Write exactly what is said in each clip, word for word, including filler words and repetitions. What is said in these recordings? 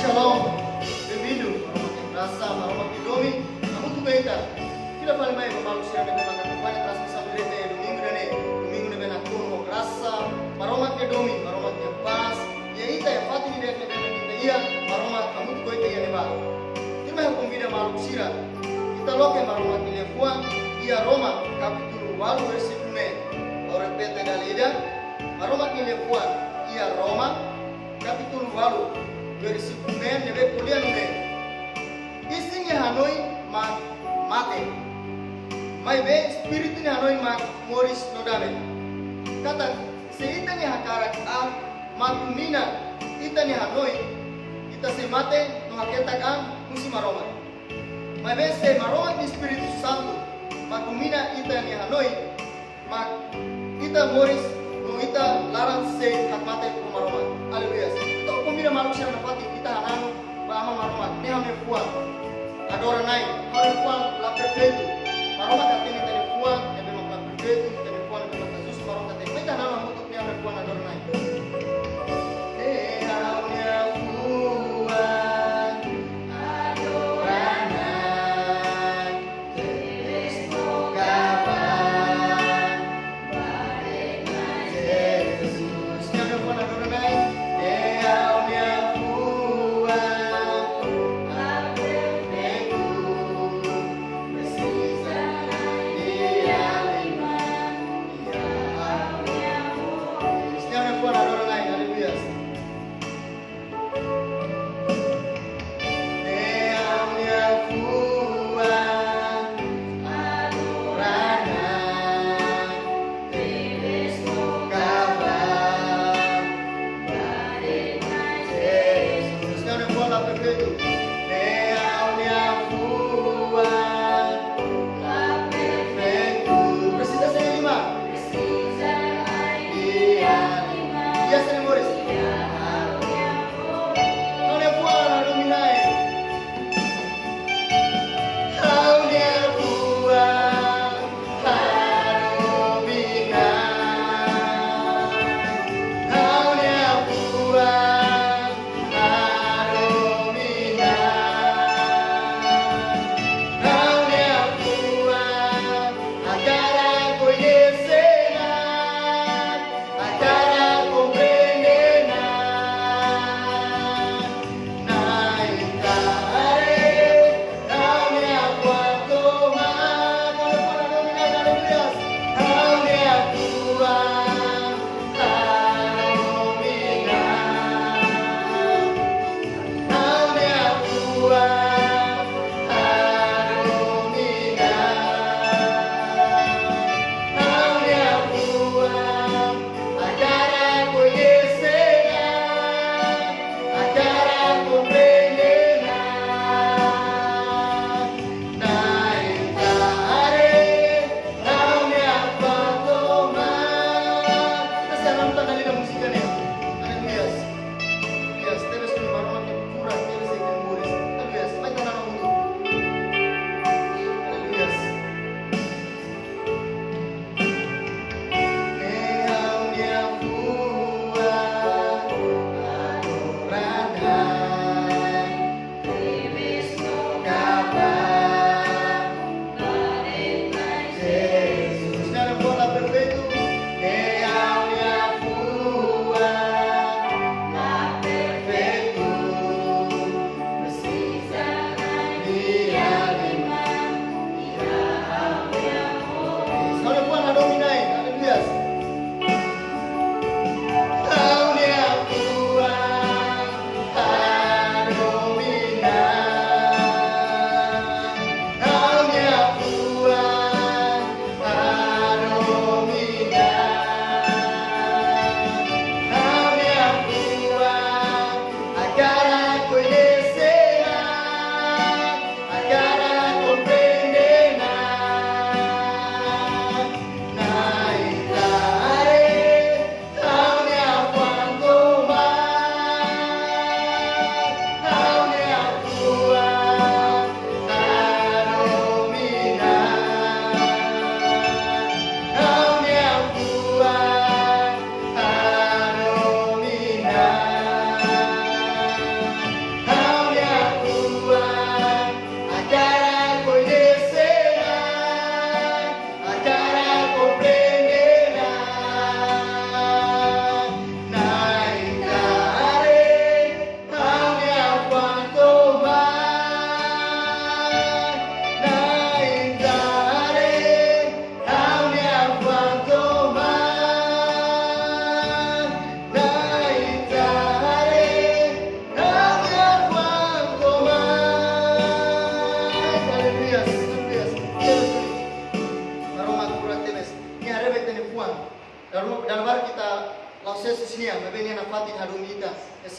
Shalom. Bem-vindo. Maromak nia grasa, Maromak nia domin hamutuk ho ita. Fila fali mai ba maluk sira ne'ebé mak akompaña transmisaun direta iha domingu ida-ne'e. Domingu ne'ebé nakonu ho grasa Maromak nia domin, Maromak nia pás iha ita, iha fatin ida-ne'ebé mak ita iha, Maromak hamutuk ho ita iha ne'ebá. Tuirmai ha'u konvida maluk sira, ita loke Maromak nia liafuan iha Roma kapítulu ualu versíkulu neen. Ha'u repete dala ida, Maromak nia liafuan iha Roma kapítulu ualu versíkulu neen ne'ebé ko'alia nune'e: Isin nia hanoin mak mate, maibé espíritu nia hanoin mak moris no dame. Katak se ita-nia hakarak aat mak domina ita-nia hanoin, ita sei mate no haketak an husi Maromak. Maibé se Maromak nia Espíritu Santu mak domina ita-nia hanoin, mak ita moris no ita laran sei hakmatek ho Maromak. Aleluia. Entaun konvida maluk sira nafatin, ita hananu ba Aman Maromak: Ne'e ha'u-nia fuan, adora Na'i. Ha'u-nia fuan la perfeitu. Maromak hatene ita-nia fuan ne'ebé mak la perfeitu, ita-nia fuan ne'ebé mak la justu, Maromak hatene. Mai ita hananu hamutuk: Ne'e ha'u-nia fuan, adora Na'i. Ne'e ha'u-nia fuan, adora Na'i.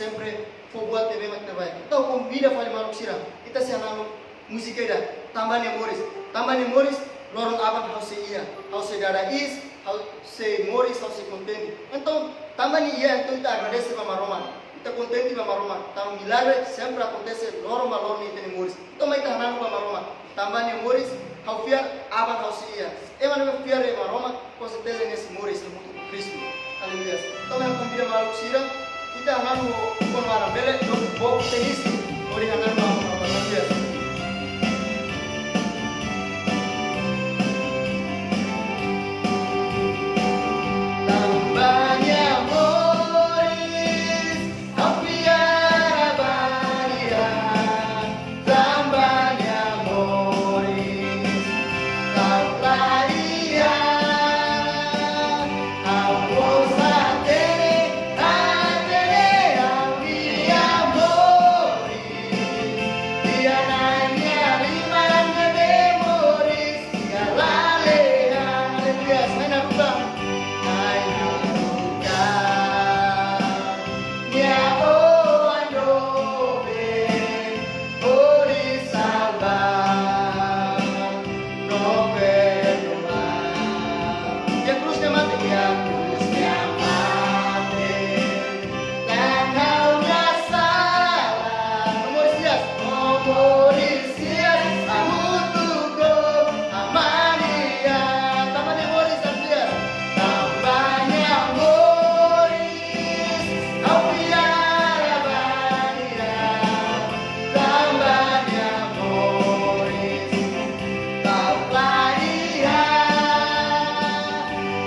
sempre fó buat ne'ebé mak terbaik. Entaun konvida fali maluk sira, ita sei hananu múzika ida, Tanba Nia Moris. Tanba Nia Moris, loron aban ha'u sei iha, ha'u sei dada iis, ha'u sei moris, ha'u sei kontente. Entaun, tanba nia iha, entaun ita agradese ba Maromak. Ita kontente ba Maromak. Tanba milagre sempre akontese loron ba loron iha ita-nia moris. Entaun mai ita hananu ba Maromak. Tanba Nia Moris, ha'u fiar aban ha'u sei iha. Ema ne'ebé fiar iha Maromak, konserteza nia sei moris hamutuk ho Kristu. Aleluia. Entaun ami konvida maluk sira, ita hananu ho, ho laran bele, no bo tenis, hodi hananu ho Maromak. Aleluia. Tanba Nia Moris, ha'u fiar ba Nia, tanba Nia moris, ha'u la iha, ha'u mós hatene, hatene ha'u-nia moris. Iha Na'i nia liman ne'ebé moris, iha lalehan. Aleluia. Sai na buka. Sai na buka. Nia Oan doben hodi salva no perdua. Iha krús nia mate. Iha krús nia mate, tanba ha'u-nia sala. No moris hi'as. No moris hi'as, hamutuk ho Aman nian. Tanba Nia Moris, aleluia. Tanba Nia Moris, ha'u fiar ba Nia. Tanba Nia moris, ha'u la iha,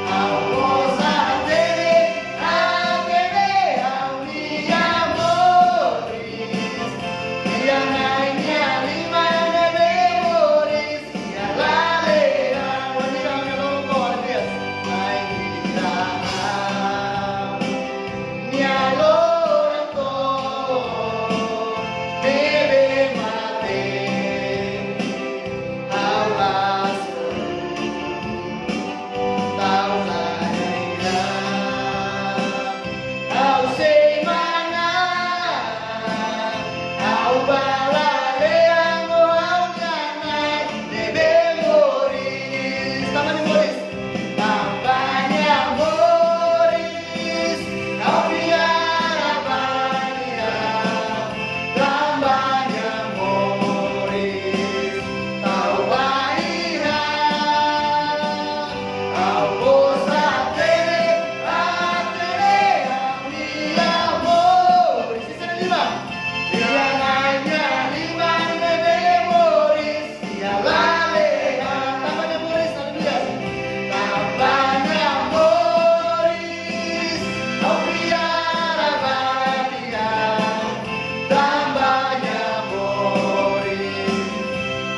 ha'u mós hatene, hatene ha'u-nia moris. Iha Na'i nia liman ne'ebé moris, iha lalehan. Wan ida ami loko, aleluia. Na'i nia liman, nia loron to'o ne'ebé mate, ha'u hasoru, ha'u la iha, ha'u sei manán, ha'u bá lalehan ho ha'u-nia Na'i ne'ebé moris. Tanba Nia Moris. Tanba Nia Moris, ha'u fiar ba Nia. Tanba Nia moris, ha'u la iha, ha'u mós hatene, hatene ha'u-nia moris. Iha Na'i nia liman, iha Na'i nia liman ne'ebé moris, iha lalehan. Tanba Nia Moris, aleluia. Tanba Nia Moris, ha'u fiar ba Nia. Tanba Nia Moris,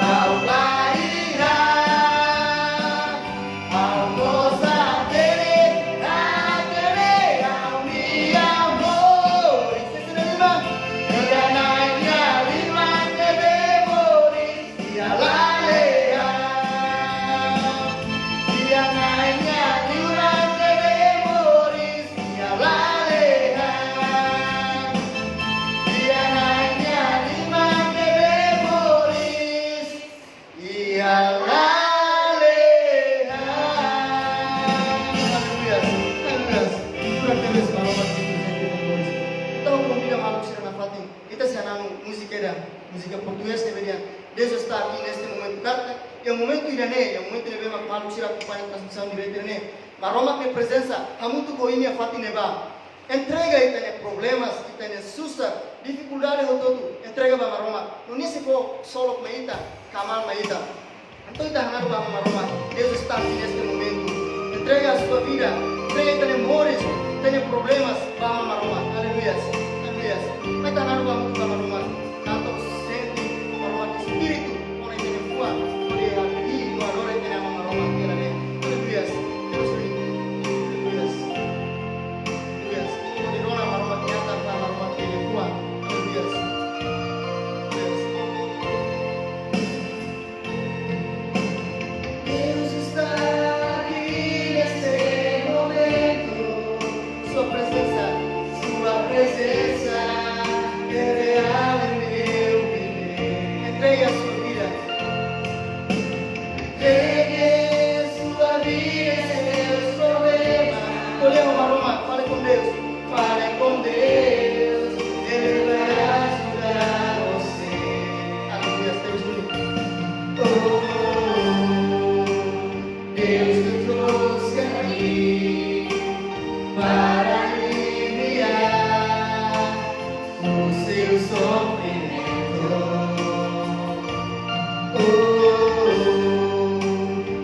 ha'u la iha, ha'u mós hatene, hatene ha'u-nia moris. Iha Na'i nia liman, iha Na'i nia liman ne'ebé moris, iha lalehan. Iha Na'i nia liman ne'ebé moris, iha lalehan. Iha Na'i nia liman ne'ebé moris, iha lalehan. Aleluia. Aleluia. Durante vez Maromak nia prezente no moris. Entaun konvida maluk sira nafatin. Ita sei hananu múzika ida, múzika portugés ne'ebé dehan Deus está aqui neste momento. Katak iha momentu ida-ne'e, iha momentu ne'ebé mak maluk sira akompaña transmisaun direta ne'e, Maromak nia prezensa hamutuk ho imi iha fatin ne'ebá. Entrega ita-nia problemas, ita-nia susar, difikuldade hotu-hotu, entrega ba Maromak. No Nia sei fó ksolok mai ita, kaman mai ita. Entaun ita hananu ba Aman Maromak. Deus está aqui neste momento. Entrega a sua vida, entrega ita-nia moris, ita-nia problemas ba Aman Maromak. Aleluia. Aleluia. Mai ita hananu ba Aman Maromak. Entaun sente Maromak nia Espíritu, ora ita-nia fuan, ora ita-nia, ora ita-nia Aman Maromak, aleluia. Aleluia. Deus lindo. Aleluia. Aleluia. Aleluia. Deus está aqui neste momento. Sua presença, Sua presença sofrimento. Oh, oh, oh.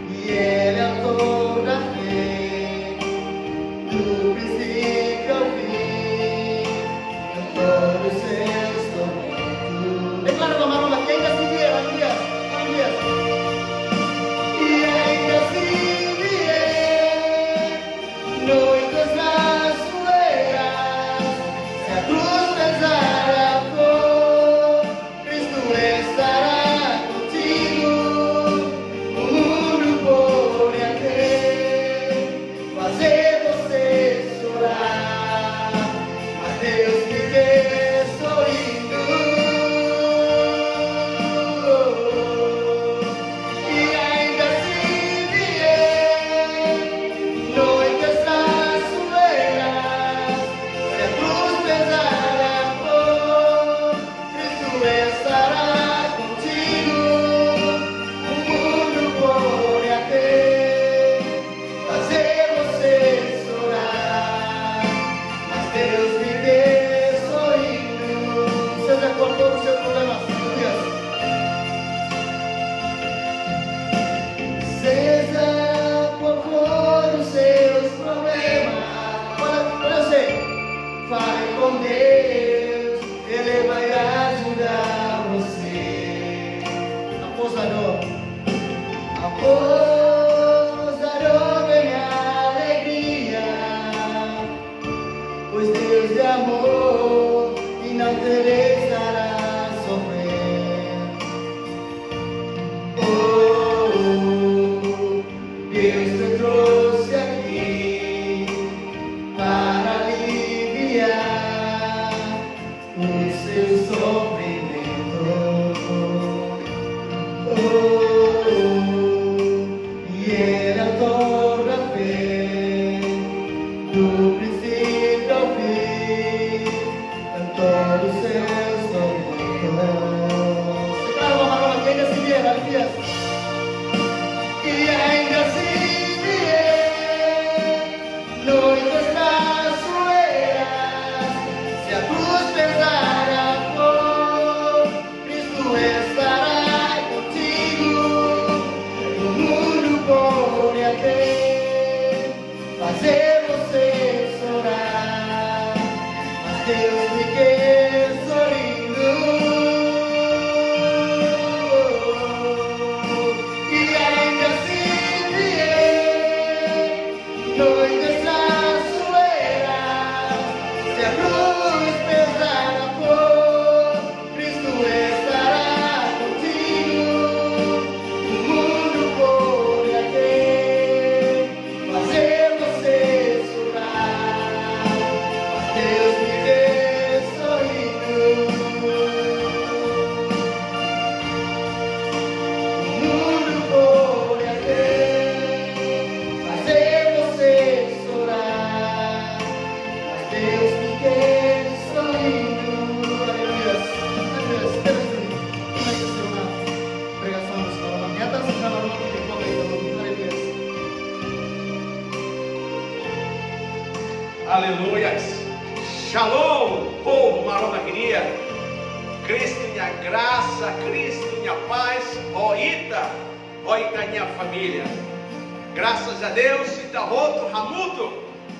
E ele é o autor da fé, do princípio ao fim, em todos os seus tormentos. Deklara ba Maromak, ainda se vier, aleluia, aleluia. E ainda se vier noites nas soeiras, se a cruz pesada for, Cristo estará contigo. O mundo pode até fazer você chorar, mas Deus te vê sorrindo. E ainda se vier noites traiçoeiras, se a cruz pesada for, Cristo estará contigo. O mundo pode até fazer você chorar, mas Deus te vê sorrindo. Seja qual for o seu problema, aleluia. Seja qual for os seus problemas, olha, olha, eu sei, fale com Deus, Ele vai ajudar você. Após a dor, após a dor vem a alegria, pois Deus é amor e não te deixará sofrer. Oh, oh, oh, Deus te trouxe aqui para aliviar o seu sofrimento. Oh, oh, oh, e ele é o autor da fé, do princípio ao fim, em todos os seus tormentos. Declara ba Maromak, ainda se vier, aleluia. E ainda se vier noites traiçoeiras, se a cruz pesada for, Cristo estará contigo. O mundo pode até fazer você chorar, mas Deus te quer sorrindo. E ainda se vier noites traiçoeiras, se a cruz pesada for, Cristo estará contigo. O mundo pode até fazer você chorar, mas Deus te vê sorrindo. O mundo pode até fazer você chorar, mas Deus te quer sorrindo. Aleluia. Aleluia. Terus dulu. Terima kasih, Tuhan. Pregasaun, Tuhan. Nyata, Tuhan, Tuhan, Tuhan, Tuhan, Tuhan. Aleluia. Aleluia. Shalom, povu Maromak nian. Kristu nia grasa, Kristu nia pás, ho ita, ho ita-nia família. Grasas a Deus, ita hotu hamutuk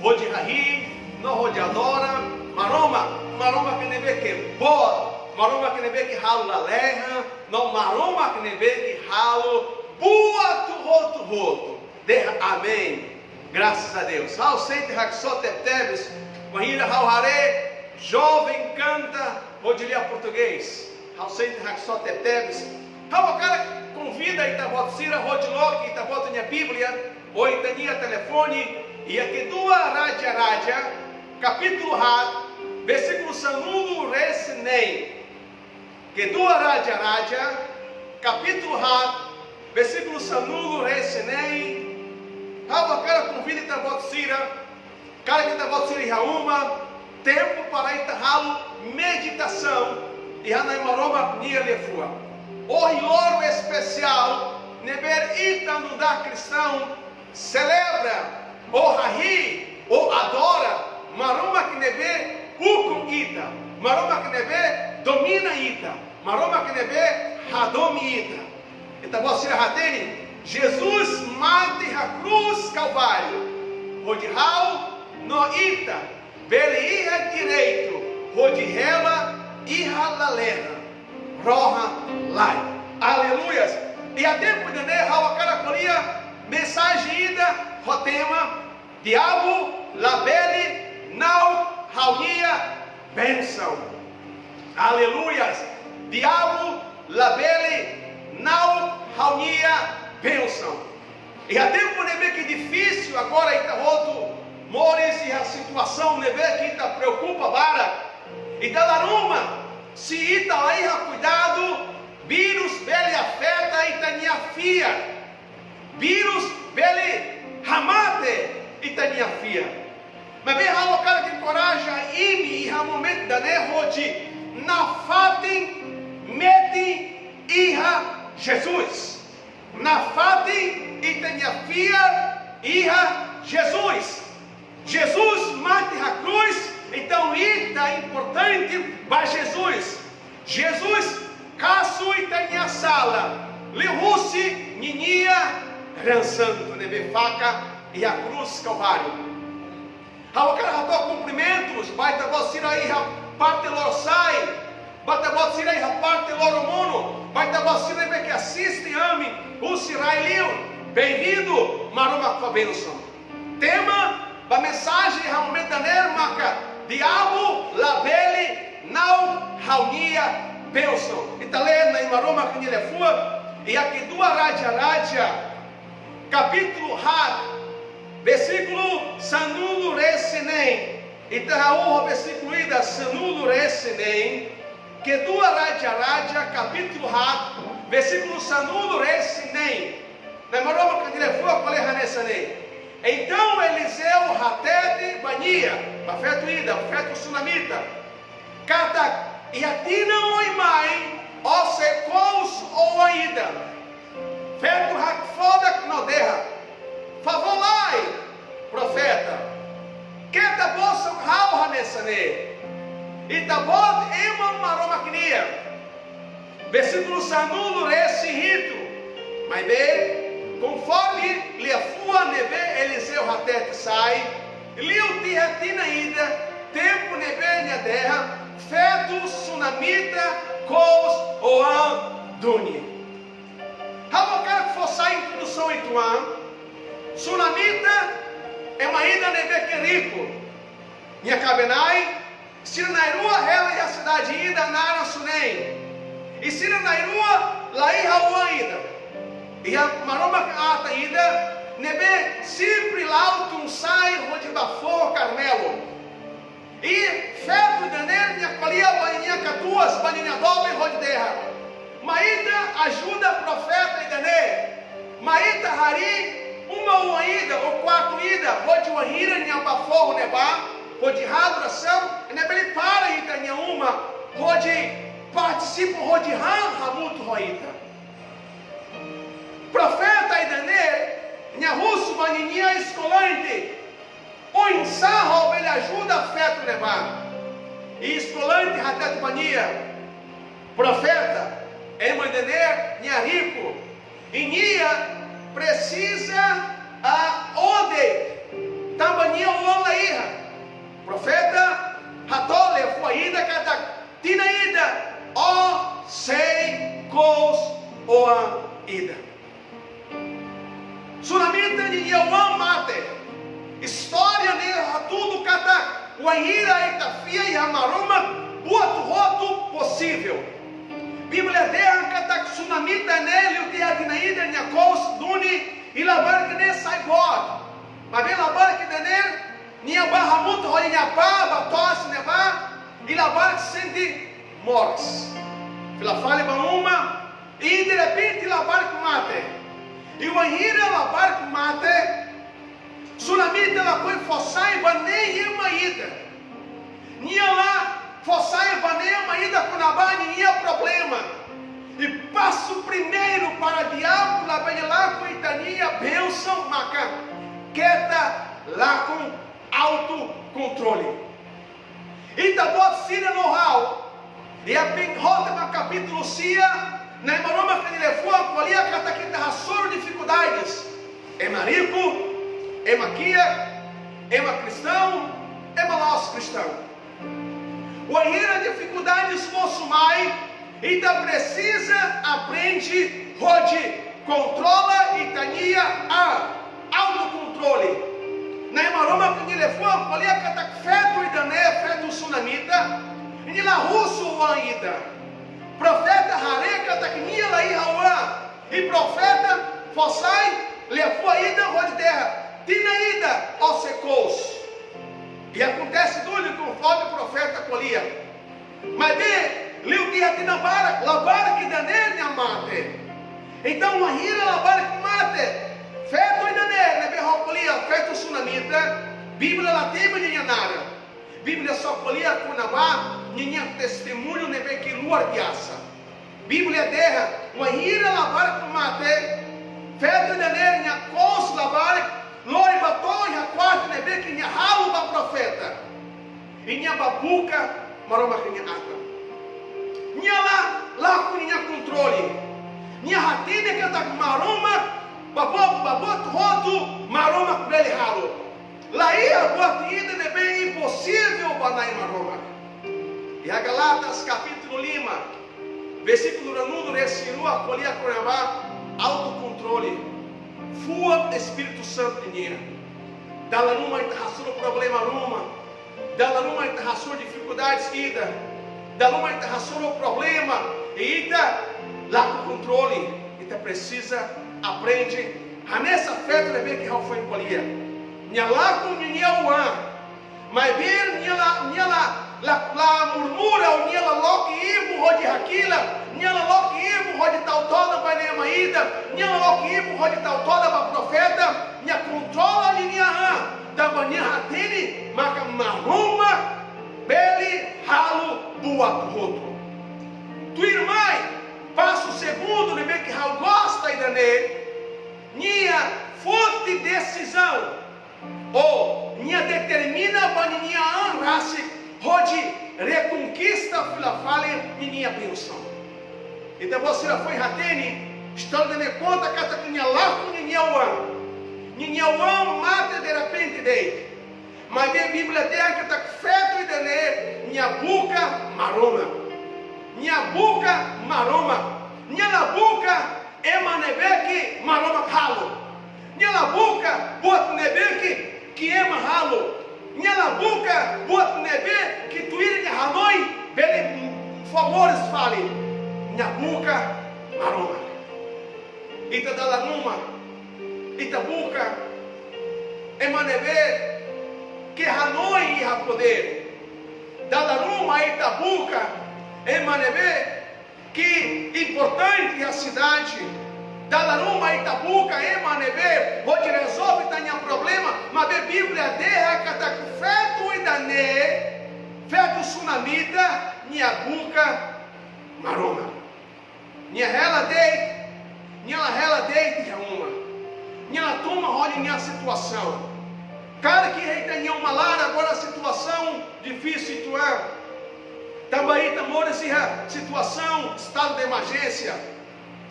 hodi hahi'i, no hodi adora Maromak, Maromak ne'ebé ke boot, Maromak ne'ebé ke halo lalehan, no Maromak ne'ebé ke halo buat hotu-hotu. Dehan amen. Grasas a Deus. Ha'u sente haksoit tebetebes, wainhira ha'u haree joven kanta hodi lia portugés. Ha'u sente haksoit tebetebes. Ha'u hakarak konvida ita-boot sira hodi loke ita-boot nia Bíblia, ou ita-nia telefone, iha Kedua Raja-raja, kapítulu haat, versíkulu sanulu-resin-neen. Kedua Raja-raja, kapítulu haat, versíkulu sanulu-resin-neen. Ha'u hakarak konvida ita-boot sira, karik ita-boot sira iha uma, tempu para ita halo meditasaun iha Na'i Maromak nia liafuan. Ohin loron espesiál ne'ebé ita nu'udar kristaun selebra, ou hahi'i, ou adora Maromak ne'ebé ukun ita, Maromak ne'ebé domina ita, Maromak ne'ebé hadomi ita. Ita-boot sira hatene, Jesus mate iha krús Kalváriu hodi ha'u no ita bele iha direitu hodi hela iha lalehan rohan-laek. Aleluias! Iha tempu ida-ne'e ha'u hakarak ko'alia mensajen ida ho tema: Diabu labele na'ok ha'u-nia bensaun. Aleluias! Diabu labele na'ok ha'u-nia bensaun. Iha tempu ne'ebé ke difisil agora, ita hotu moris iha situasaun ne'ebé ke ita preokupa barak. Ita la ruma, se ita la iha kuidadu, vírus bele afeta ita-nia fiar. Vírus bele hamate ita-nia fiar. Maibé ha'u hakarak enkoraja imi iha momentu ida-ne'e hodi nafatin metin iha Jesus. Nafatin ita-nia fiar iha Jesus. Jesus mate iha krús, entaun ita importante ba Jesus. Jesus kasu ita-nia sala liuhusi ninia raan santu ne'ebé faka iha krús Kalváriu. Ha'u hakarak hato'o kumprimentus ba ita-boot sira iha parte lorosa'e, ba ita-boot sira iha parte loromonu, ba ita-boot sira ne'ebé ke asiste ami husi rai-liur. Bem-vindo, Maromak fó bensaun. Tema ba mensajen iha momentu ida-ne'e maka: Diabu labele na'ok ha'u-nia bensaun. Ita lee Nai Maromak nia liafuan iha Kedua Raja-raja, kapítulu haat, versíkulu sanulu-resin-neen. Ita hahú ho versíkulu ida, sanulu-resin-neen. Kedua Raja-raja, kapítulu haat, versíkulu sanulu-resin-neen. Nai Maromak nia liafuan ko'alia hanesan ne'e: Entaun Eliseu hatete ba nia, ba feto ida, feto sunamita, katak: Iha tinan oin mai, ó sei kous oan ida. Feto hakfodak no dehan: Favór lai, profeta, keta bosok ha'u hanesan ne'e. Ita-boot ema Maromak nian. Versíkulu sanulu-resin-hitu. Maibé, konforme liafuan ne'ebé Eliseu hatete sai, liu tiha tinan ida, tempu ne'ebé nia dehan, feto sunamita kous oan duni. Ha'u hakarak fó sai introdusaun uitoan. Sunamita ema ida ne'ebé ke riku. Nia kaben-na'in, sira na'in-rua hela iha sidade ida naran Sunem. I sira na'in-rua la iha oan ida. Iha Maromak atan ida ne'ebé sempre la'o tun-sa'e hodi bá foho Karmelu. I feto ida-ne'e nia ko'alia ba ninia katuas, ba ninia doben hodi dehan: Mai ita ajuda profeta ida-ne'e. Mai ita harii uma oan ida ou kuartu ida hodi wainhira nia bá foho ne'ebá, hodi halo orasaun, nia bele para ita-nia uma, hodi partisipa, hodi han hamutuk ho ita. Profeta ida-ne'e, nia husu ba ninia eskolante oinsá ha'u bele ajuda feto ne'ebá. I eskolante hatete ba nia: Profeta, ema ida-ne'e nia riku, i nia presiza oan de'it, tanba nia oan la iha. Profeta hato'o liafuan ida katak: Tinan ida, ó sei kous oan ida. Sunamita ninia oan mate. Istória ne'e hatudu katak wainhira ita fiar iha Maromak, buat hotu posivel. Bíblia dehan katak sunamita ne'e liu tiha tinan ida nia kous duni, i labarik ne'e sai boot. Maibé labarik ida-ne'e nia bá hamutuk ho nia apá ba to'os ne'ebá, i labarik sente moras. Fila fali ba uma, i derrepente labarik mate. I wainhira labarik mate, sunamita lakohi fó sai ba nein ema ida. Nia la fó sai ba nein ema ida kona-ba ninia problema. I pasu primeiru para diabu labele lakon ita-nia bensaun maka keta lakon autokontrole. Ita-boot sira no ha'u, Iha Pentecostes ba kapítulu sia, Na'i Maromak nia liafuan ko'alia katak ita hasoru difikuldades. Ema riku, ema kiak, ema kristaun, ema la'ós kristaun. Wainhira difikuldades mosu mai, ita presiza aprende hodi kontrola ita-nia an, autokontrole. Na'i Maromak nia liafuan ko'alia katak feto ida-ne'e, feto sunamita, nia la husu oan ida. Profeta haree katak nia la iha oan. I profeta fó sai liafuan ida hodi dehan: tinan ida ó sei ko'us. I akontese duni konforme profeta ko'alia. Maibé, liu tiha tinan barak, labarik ida-ne'e nia mate. Entaun, wainhira labarik mate, feto ida-ne'e, ne'ebé ha'u ko'alia, feto sunamita, Bíblia la temi ninia naran. Bíblia só ko'alia kona-ba ninia testemuñu ne'ebé ke luar biasa. Bíblia dehan, wainhira labarik mate, feto ida-ne'e nia ko'us labarik, lori ba to'o iha kuartu ne'ebé ke nia halo ba profeta. I nia bá buka Maromak nia atan. Nia la lakon ninia kontrole. Nia hatene katak Maromak, ba buat, ba buat hotu Maromak bele halo. La iha buat ida ne'ebé imposivel ba Na'i Maromak. Iha Gálatas kapítulu lima, versíkulu ruanulu-resin-rua ko'alia kona-ba autokontrole. Fuan Espíritu Santu nian. Dala ruma ita hasoru problema ruma. Dala ruma ita hasoru difikuldades ida. Dala ruma ita hasoru problema. I ita lakon kontrole. Ita presiza aprende. Hanesan feto ne'ebé ke ha'u foin ko'alia. Nia lakon ninia oan. Maibé nia la, nia la, la, la murmura, ou nia la loke ibun hodi hakilar, nia la loke ibun hodi tau todan ba ema ida, nia la loke ibun hodi tau todan ba profeta, nia kontrola ninia an, tanba nia hatene maka Maromak bele halo buat hotu. Tuirmai, pasu segundu ne'ebé ke ha'u gosta ida-ne'e, nia foti desizaun, ou nia determina ba ninia an rasik hodi rekonkista fila fali ninia bensaun. Ita-boot sira foin hatene, istória ne'e konta katak nia lakon ninia oan. Ninia oan mate derrepente de'it. Maibé Bíblia dehan katak feto ida-ne'e nia buka Maromak. Nia buka Maromak. Nia la buka ema ne'ebé ke Maromak halo. Nia la buka buat ne'ebé ke, ke ema halo. Nia la buka buat ne'ebé ke tuir nia hanoin bele fó moris fali. Nia buka Maromak. Ita dala ruma, ita buka ema ne'ebé ke hanoin iha podér. Dala ruma ita buka ema ne'ebé ke importante iha sidade. Dala ruma ita buka ema ne'ebé hodi rezolve ita-nia problema, maibé Bíblia dehan katak feto ida-ne'e, feto sunamita, nia buka Maromak. Nia hela de'it, nia la hela de'it iha uma. Nia la tama ho ninia situasaun. Karik iha ita-nia uma laran agora situasaun difisil uitoan. Tanba ita moris iha situasaun estadu de emerjénsia.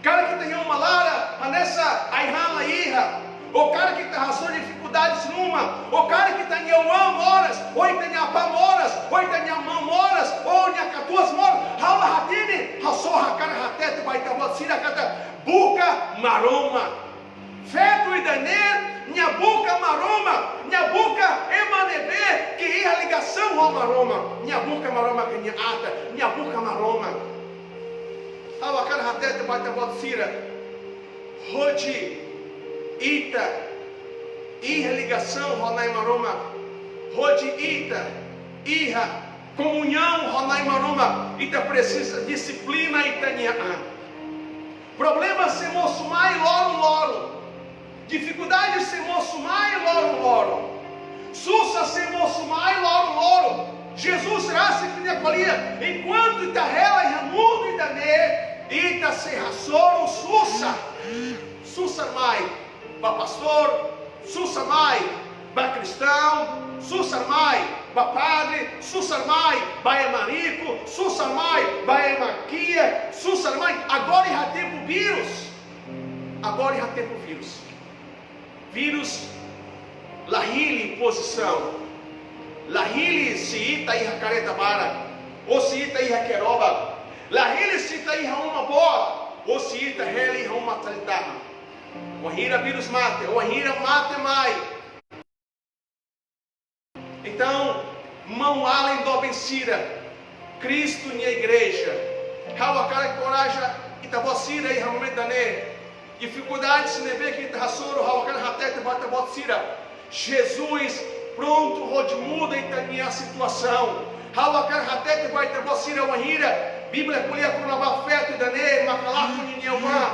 Karik ita iha uma laran hanesan ai-han la iha. Ou karik ita hasoru difikuldades ruma. Ou karik ita-nia oan moras. Ou ita-nia apá moras. Ou ita-nia amá moras. Ou nia katuas moras. Ha'u la hatene. Ha'u só hakarak hatete ba ita-boot sira katak buka Maromak. Feto ida-ne'e, nia buka Maromak, nia buka ema ne'ebé ke iha ligasaun ho Maromak, nia buka Maromak nia atan, nia buka Maromak. Ha'u hakarak hatete ba ita-boot sira, hodi ita iha ligasaun ho Na'i Maromak, hodi ita iha komuñaun ho Na'i Maromak, ita presiza dixiplina ita-nia an. Problema sei mosu mai loron-loron. Difikuldade sei mosu mai loron-loron. Susar sei mosu mai loron-loron. Jesus rasik nia ko'alia, enkuantu ita hela iha mundu ida-ne'e, ita sei hasoru susar. Susar mai ba pastór, susar mai ba kristaun, susar mai ba padre, susar mai ba ema riku, susar mai ba ema kiak, susar mai. Agora iha tempu vírus. Agora iha tempu vírus. Vírus la hili pozisaun. La hili se ita iha karreta barak, ou se ita iha kerobak. La hili se ita iha uma boot, ou se ita hela iha uma tali-tahan. Wainhira vírus mate, wainhira mate mai. Entaun, maun-alin doben sira, Kristu nia igreja, ha'u hakarak enkoraja ita-boot sira iha momentu ida-ne'e. Difikuldades ne'ebé ke ita hasoru, ha'u hakarak hatete ba ita-boot sira, Jesus prontu hodi muda ita-nia situasaun. Ha'u hakarak hatete ba ita-boot sira, wainhira Bíblia ko'alia kona-ba feto ida-ne'e, makalakon ninia oan.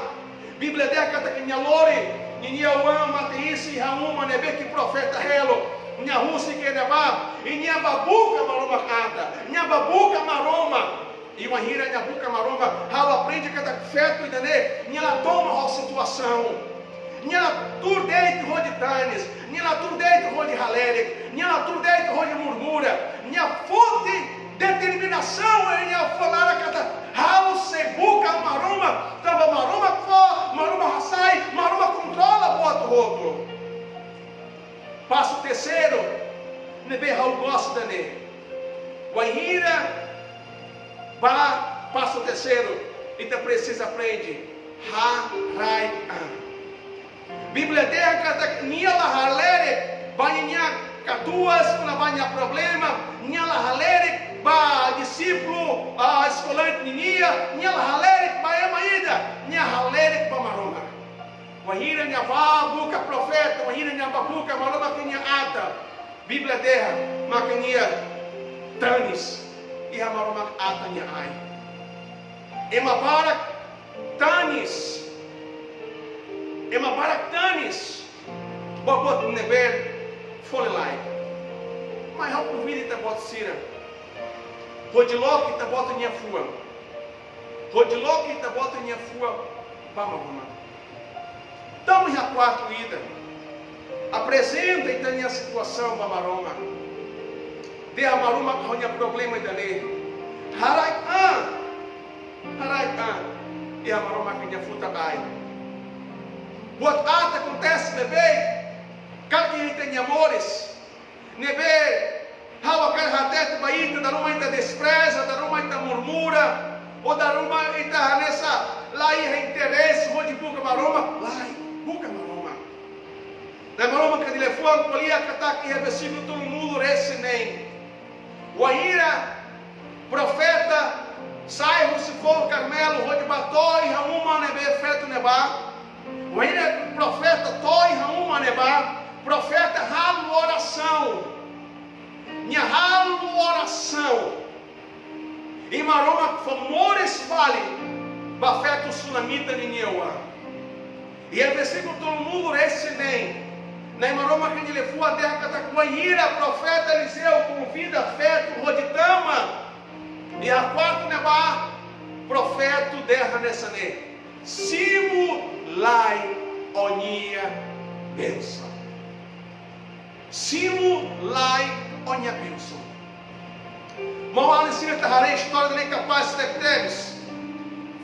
Bíblia dehan katak nia lori ninia oan mateesik iha uma ne'ebé ke profeta hela. Nia husik iha-ne'ebá, i nia bá buka Maromak atan, nia bá buka Maromak. I wainhira nia buka Maromak, ha'u aprende katak feto ida-ne'e, nia la toman ho situasaun. Nia la tuur de'it hodi tanis, nia la tuur de'it hodi halerik, nia la tuur de'it hodi murmura. Nia foti determinasaun iha nia fuan laran katak, ha'u sei buka Maromak, tanba Maromak fó, Maromak hasai, Maromak kontrola buat hotu. Pasu terseiru ne'ebé ha'u gosta ne'e, wainhira bá pasu terseiru, ita presiza aprende haraik an. Bíblia dehan katak nia la halerik ba ninia katuas kona-ba nia problema, nia la halerik ba dixípulu, ah, eskolante ninian, nia la halerik ba ema ida, nia halerik ba Maromak. Wainhira nia bá buka profeta, wainhira nia bá buka Maromak nia atan, Bíblia dehan maka nia tanis iha Maromak atan nia ain. Ema barak tanis. Ema barak tanis ba buat ne'ebé folin-laek. Maibé ha'u konvida ita-boot sira hodi loke ita-boot nia fuan. Hodi loke ita-boot nia fuan ba Maromak. Tama iha kuartu ida. Aprezenta ita-nia situasaun ba Maromak. Dehan Maromak ha'u-nia problema ida-ne'e. Haraik an. Haraik an iha Maromak nia futar ain. Buat aat akontese ne'ebé, karik iha ita-nia moris, ne'ebé ha'u hakarak hatete ba ita, dala ruma ita despreza, dala ruma ita murmura, ou dala ruma ita hanesan la iha interese hodi buka Maromak, lae, buka Maromak. Nai Maromak nia liafuan ko'alia katak iha versíkulu tolunulu-resin-neen. Wainhira profeta sai husi Foho Karmelu hodi bá to'o iha uma ne'ebé feto ne'e bá. Wainhira profeta to'o iha uma ne'e bá, profeta halo orasaun. Nia halo orasaun. I Maromak fó moris fali ba feto sunamita ninia oan. Iha versíkulu tolunulu-resin-neen, Nai Maromak nia liafuan dehan katak wainhira profeta Eliseu konvida feto hodi tama iha kuartu ne'ebá, profeta dehan hanesan ne'e: Simu lai ó-nia bensaun. Simu lai ó-nia bensaun. Maun-alin sira, ita haree istória ne'e kapás tebetebes.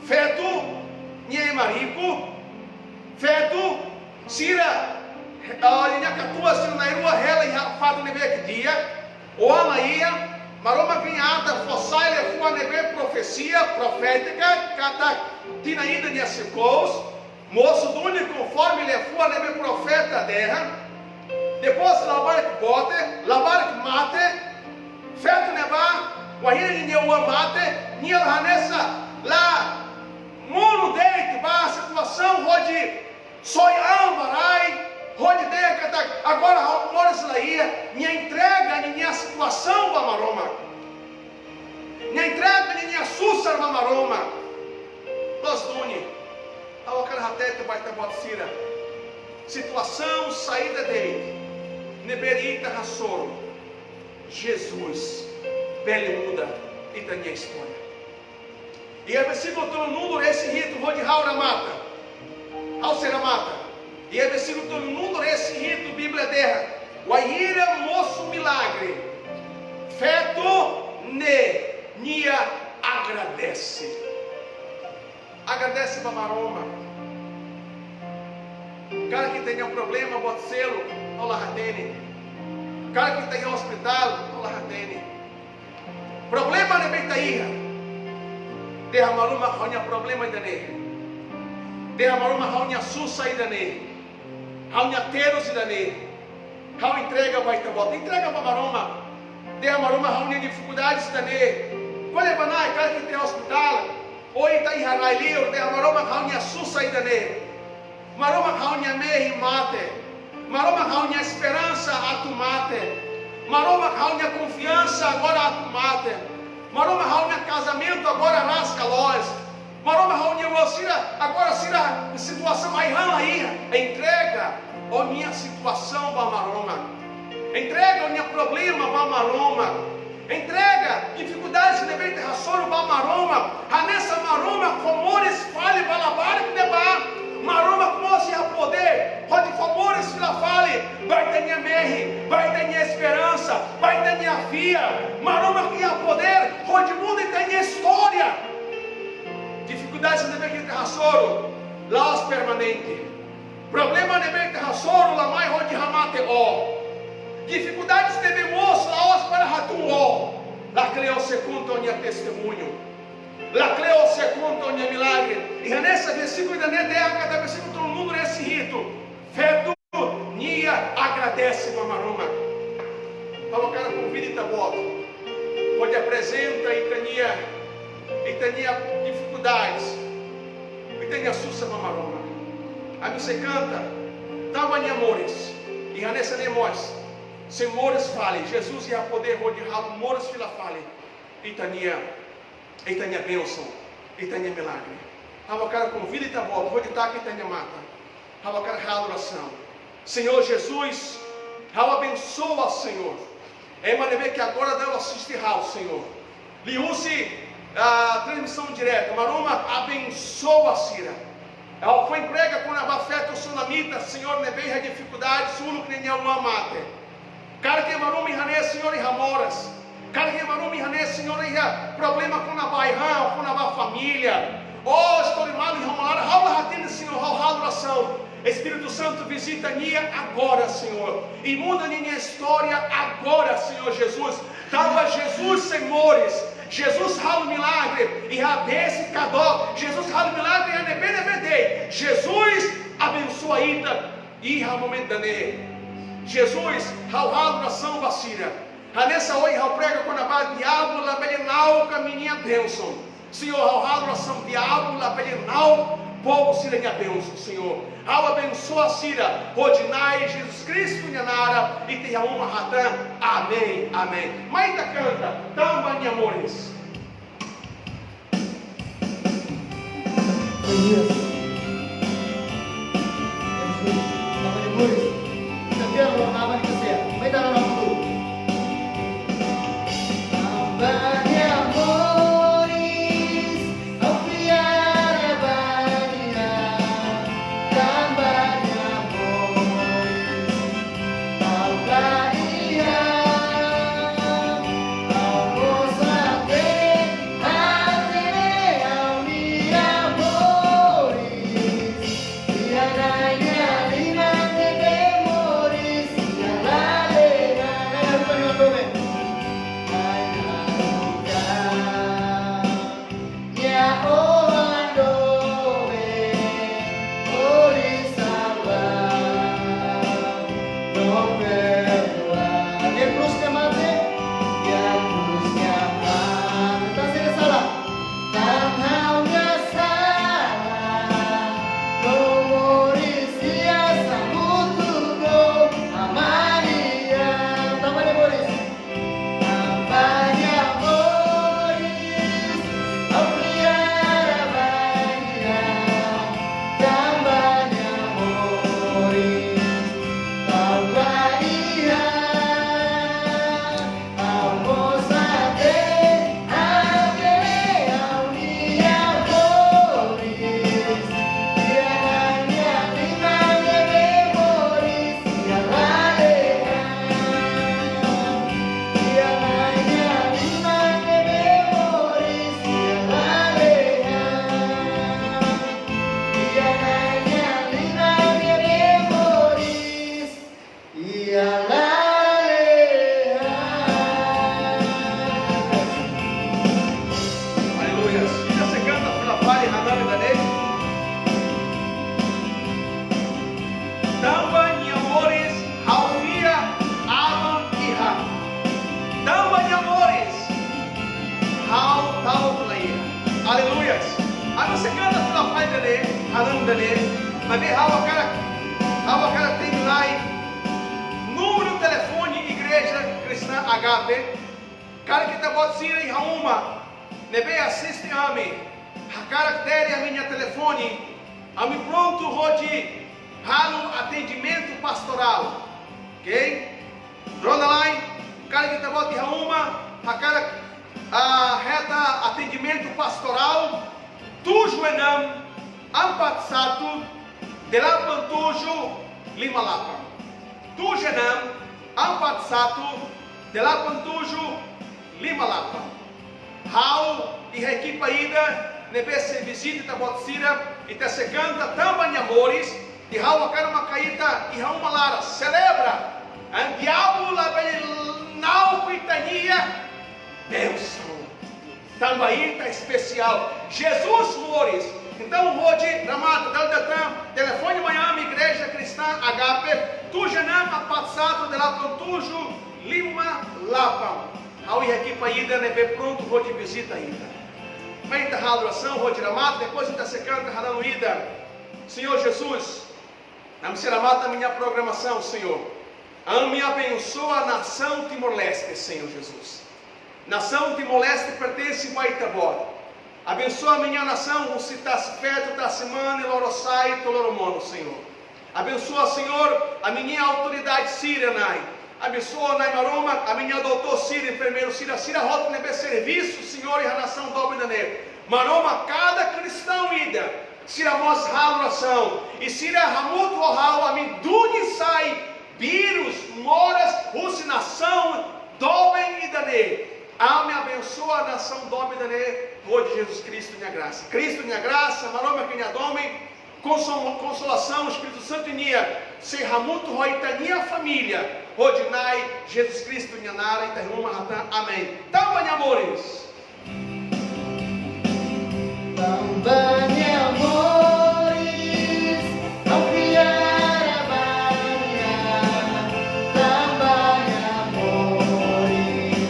Feto, nia ema riku, feto sira, ah, nia katuas sira na'in-rua hela iha fatin ne'ebé ke di'ak. Oan la iha, Maromak nia atan fó sai liafuan ne'ebé profesia, profétika, katak tinan ida nia sei kous, mosu duni konforme liafuan ne'ebé profeta dehan. Depois labarik bote, labarik mate, feto ne'ebá, wainhira ninia oan mate, nia la hanesan la monu de'it ba situasaun hodi soe an ba rai, hodi dehan katak agora ha'u moris la iha, nia entrega ninia situasaun ba Maromak. Nia entrega ninia susar ba Maromak. Loos duni, ha'u hakarak hatete ba ita-boot sira. Situasaun saida de'it ne'ebé ita hasoru, Jesus bele muda ita-nia istória. Iha versíkulu tolunulu-resin-hitu, hodi ha'u remata. Ha'u sei remata. Iha versíkulu tolunulu-resin-hitu, Bíblia dehan: Wainhira mosu milagre, Feto ne'e nia agradese. Agradese ba Maromak. Karik ita-nia problema buat seluk, ha'u la hatene. Karik ita iha ospitál, ha'u la hatene. Problema ne'ebé ita iha. Dehan Maromak ha'u-nia problema ida-ne'e. Dehan Maromak ha'u-nia susar ida-ne'e. Ha'u-nia terus ida-ne'e. Ha'u entrega ba Ita-Boot. Entrega ba Maromak. Dehan Maromak ha'u-nia difikuldades ida-ne'e. Ko'alia ba Na'i karik ita iha ospitál. Ou ita iha rai-liur, dehan Maromak ha'u-nia susar ida-ne'e. Maromak ha'u-nia mehi mate. Maromak ha'u-nia esperansa atu mate. Maromak ha'u-nia konfiansa agora atu mate. Maromak ha'u-nia kazamentu agora rasga loos. Maromak ha'u-nia oan sira agora sira situasaun ai-han la iha. Entrega ó-nia situasaun ba Maromak. Entrega ó-nia problema ba Maromak. Entrega difikuldades ne'ebé ita hasoru ba Maromak. Hanesan Maromak fó moris fali ba labarik ne'ebá. Maromak mós iha podér hodi fó moris fila fali ba ita-nia mehi, ba ita-nia esperansa, ba ita-nia fiar. Maromak iha podér hodi muda ita-nia istória. Difikuldades ne'ebé ita hasoru la'ós permanente. Problema ne'ebé ita hasoru la mai hodi hamate ó. Difikuldades ne'ebé mós la'ós para hatún ó. Lakleur ó sei konta ó-nia testemuñu. Lakleur ó sei konta ó-nia milagre. I hanesan versíkulu ida-ne'e dehan katak versíkulu tolunulu-resin-hitu. Feto nia agradese ba Maromak. Ha'u hakarak konvida Ita-Boot hodi aprezenta ita-nia, ita-nia difikuldades, ita-nia susar ba Maromak. Ami sei kanta, tanba Nia moris. I hanesan Nia moris, sei moris fali. Jesus iha podér hodi halo moris fila fali ita-nia, ita-nia bensaun, ita-nia milagre. Ha'u hakarak konvida Ita-Boot hodi taka ita-nia matan. Ha'u hakarak halo orasaun. Señór Jesus, ha'u abensoa, Señór, ema ne'ebé ke agora daudaun asiste ha'u, Señór. Liuhusi, ah, transmisaun direta, Maromak abensoa sira. Ha'u foin prega kona-ba feto sunamita, Señór, ne'ebé iha difikuldades uluk ne'e nia oan mate. Karik Maromak iha ne'e, Señór, iha moras. Karik Maromak iha ne'e, Señór, iha problema kona-ba ai-han, kona-ba família. Ó, istória malu iha uma laran, ha'u la hatene, Señór, ha'u halo orasaun. Espíritu Santu vizita nia agora, Señór. I muda nia istória agora, Señór Jesus. Tanba Jesus sei moris. Jesus halo milagre. Iha besi ka dook. Jesus halo milagre iha ne'ebé-ne'ebé de'it. Jesus abensoa ita iha momentu ida-ne'e. Jesus, ha'u halo orasaun ba sira. Hanesan ohin ha'u prega kona-ba diabu labele na'ok ami-nia bensaun. Señór, ha'u halo orasaun diabu labele na'ok povu sira-nia bensaun, Señór. Ha'u abensoa sira hodi Na'i Jesus Kristu nia naran, ita iha uma hatán. Amen, amen. Mai ita kanta, Tanba Nia moris. Aleluia. Ami sei kanta fila fali ida-ne'e, hala'o ida-ne'e, maibé ha'u hakarak, ha'u hakarak temi lai númeru telefone Igreja Cristã Agape. Karik ita-boot sira iha uma ne'ebé asiste ami, hakarak dere ami-nia telefone, ami prontu hodi halo atendimentu pastorál. Ok? Rona lai, karik ita-boot iha uma hakarak, ah, hetan atendimentu pastorál, tujuh enam empat satu delapan tujuh lima lapan. Tujuh enam empat satu delapan tujuh lima lapan. Ha'u iha ekipa ida ne'ebé sei vizita ita-boot sira, ita sei kanta Tanba Nia Moris, i ha'u hakarak maka ita iha uma laran selebra. An diabu labele na'ok ita-nia bensaun. Tanba ita espesiál. Jesus moris. Entaun, hodi remata, dala ida tan, telefone mai ami Igreja Cristã Agape, tujuh enam empat satu delapan tujuh lima lapan. Ha'u iha ekipa ida ne'ebé prontu hodi vizita ita. Mai ita halo orasaun hodi remata, depois ita sei kanta hala'o ida. Señór Jesus, ami sei remata ami-nia programasaun, Señór. Ami abensoa nasaun Timor-Leste, Señór Jesus. Nasaun Timor-Leste pertense ba ita-boot. Abensoa ami-nia nasaun, husi tasi-feto, tasi-mane, lorosa'e to'o loromonu, Señór. Abensoa, Señór, ami-nia autoridade sira, Na'i. Abensoa, Na'i Maromak, ami-nia doutór sira, enfermeiru sira, sira hotu ne'ebé servisu, Señór, iha nasaun doben ida-ne'e. Maromak, kada kristaun ida, sira mós halo orasaun, i sira hamutuk ho ha'u, ami duni sai vírus moras husi nasaun doben ida-ne'e. Ami abensoa nasaun doben ida-ne'e hodi Jesus Kristu nia grasa. Kristu nia grasa, Maromak nia domin, konso-, konsolasaun Espíritu Santu nian sei hamutuk ho ita-nia família, hodi Na'i Jesus Kristu nia naran ita ruma hatán. Amen. Tanba Nia Moris. Tanba Nia Moris, ha'u fiar ba Nia. Tanba Nia Moris,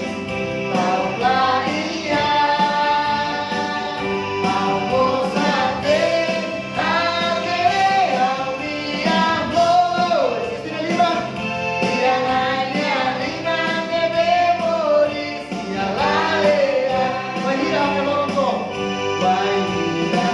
ha'u la iha. Ha'u mós hatene katak ha'u-nia moris. Iha Na'i nia liman ne'ebé moris iha lalehan. Bainhira ha'u-nia loron to'o. Bainhira